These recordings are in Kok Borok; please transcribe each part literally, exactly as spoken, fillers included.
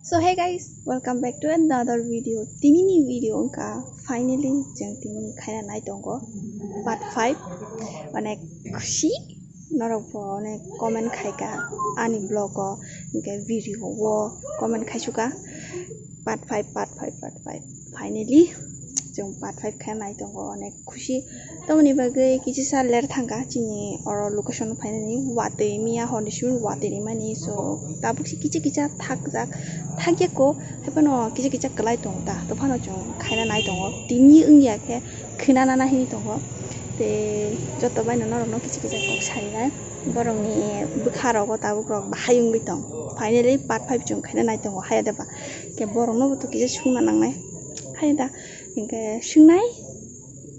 So hey guys, welcome back to another video. Tini ni video wngkha finally chwng tini khaina nai tongo part five. Onek khushi norok bo onek comment khaika ani vlog o, hinkhe video o comment khaisuka part five, part five, part five. Finally chwng part five khaina nai tongo, onek khushi. Tamoni bagwi kisa sa ler thangkha chini oro location phainani, watwi miya horni simi watwi rimani, so tabuk se kisa kisa thakjak, thakya ko, haiphano kisa kisa kwlai tongo ta, to phano chwng khaina nai tongo, tini wngya khe khwna nana hini tongo. Tei joto bai no norok no kisa kisa kok sarinai, borok ni bwkha rogo tabuk rok bahai wngwi tong. Finally part five chwng khaina nai tongo, haya da ba khe borok no bo to kisa sungna nangnai, haya da hinkhe swngnai.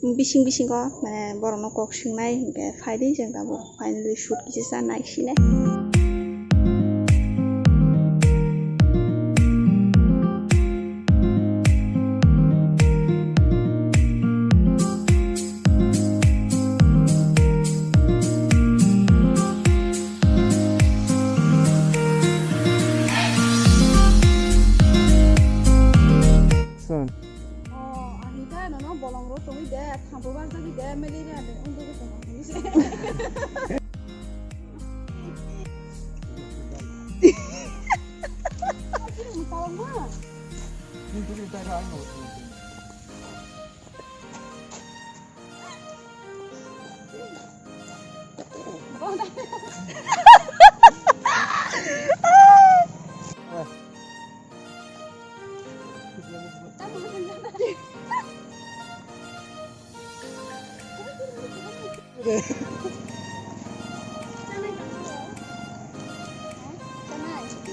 Bising bisingo mane borokno kok swngnai hinkhe phaidi chwng tabuk finally shoot kisa cha naisinai. Son. Oh, ahita nono bolong ro tongwi de, thambo bang jagwi de, malaria de, undo de tongma hwnwi se. Tawang ma?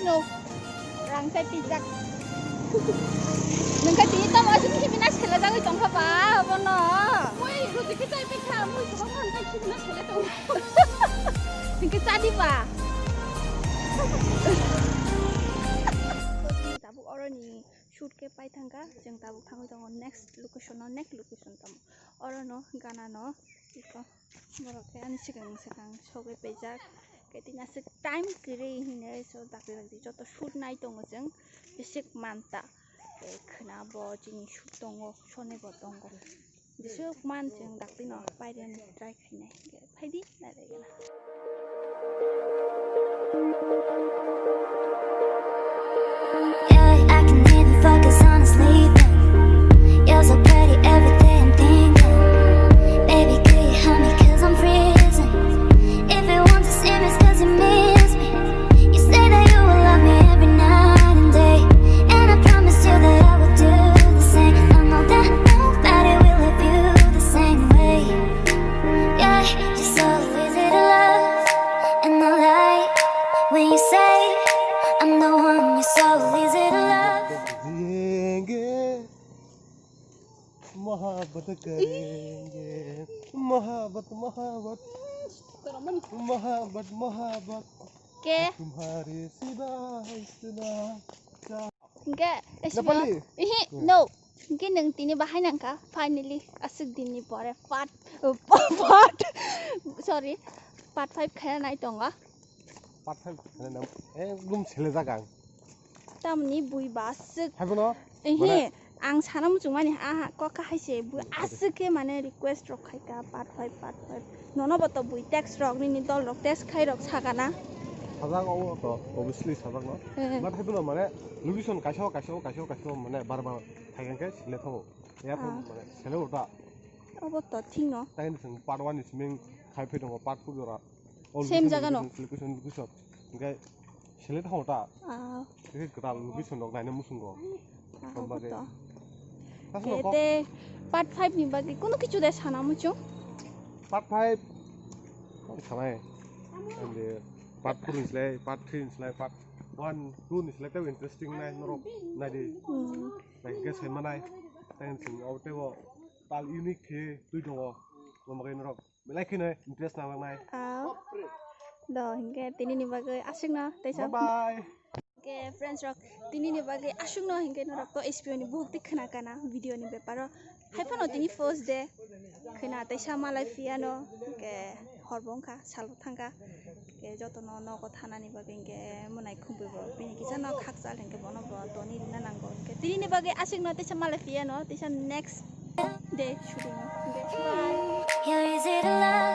No. Rang chai pijak. Nungkha tini tamo aswk khibina sele jagwi tongkha ba, abono. Moi ruti khe chai pikha, moi sobo rang chai khibina sele tong. Nungkha chadi ba. Tabuk oroni shoot khe pai thangkha, chwng tabuk thangwi tongo next location o, next location tamo. Orono gana no iko. Borok khe ani swkang swkang sogwi paijak. Khe tini aswk time kwrwi hinwi so dakti dakti joto shoot nai tongo chwng. Bisik manta. Khe khwna bo chini shoot tongo, sone bo tongo. Bisik man chwng dakti no pairani try khainai. Khe phaidi nai lai gana. Yeah, I can even focus on sleeping. You're so pretty, every day I'm thinking. Baby, could you help me? 'Cause I'm freezing. If you want to see me, it's 'cause you miss me. You say that you will love me every night and day. And I promise you that I will do the same. I know that nobody will love you the same way. Yeah, you're so easy to love. And I like when you say I'm the one, you're so easy to love. जिएंगे मोहब्बत करेंगे, मोहब्बत, मोहब्बत, मोहब्बत, मोहब्बत। Ke? तुम्हारे सिवा इतना Hingke, Nepali? Ihi, no. Hingke nwng tini bahai nangkha, finally, aswk dinni pore part, part, sorry, part five khaina nai tongo. Part five khaina nang, ekdom sele jak ang. Tamni bui ba aswk. Hai bono? Ihi, mane ang sana muchungmani, aha, kok kahai se, bui aswk khe mane request rok khaika, part five, part five. Nono bo to bui text rok, nini dol rok text khai rok sakana. Sajak obo to, obviously sajak no. Eh. Nathai bono mane location kaisa o, kaisa o, kaisa o, kaisa o mane bar bar thaigen khe sile thago. Ya to mane sele ota. Obo to thik no. Tei ni sing part one ni siming khai phai tongo, part two jora. Same jaga no? Location, location, location. Hingke sele thago ta. Ah. Hingke kwtal location rok naina muchungo. Ah, obo to. Aswk no kok. Ete part five ni bagwi kunu kichu de sana muchung? Part five. Kok sanai. Ande part four ni slai, part three ni slai, part one, two ni slai tei interesting nai norok nai di. Hmm. Nai hingke sai manai. Tei sing obo tei bo tal unique khe twi tongo. Bo makai norok. Belai kheno interest nang nangnai. Ah. Do, hingke tini ni bagwi aswk no, tei sa. Bye bye. Hingke friends rok, tini ni bagwi aswk no, hingke norok to S P O ni buhuk twi khna kana video ni beparo. Hai phano tini first day. Khna tei sa malai phiya no, hingke hor bo wngkha, sal bo thangkha. Hingke joto no nogo thana ni bagwi hingke monai khumui bo bini kisa no khakchal hingke bono bo Toni rina nango. Hingke tini ni bagwi aswk no tisa malai phiya no, tisa next day shooting o. Hingke bye. Yeah, is it a lie?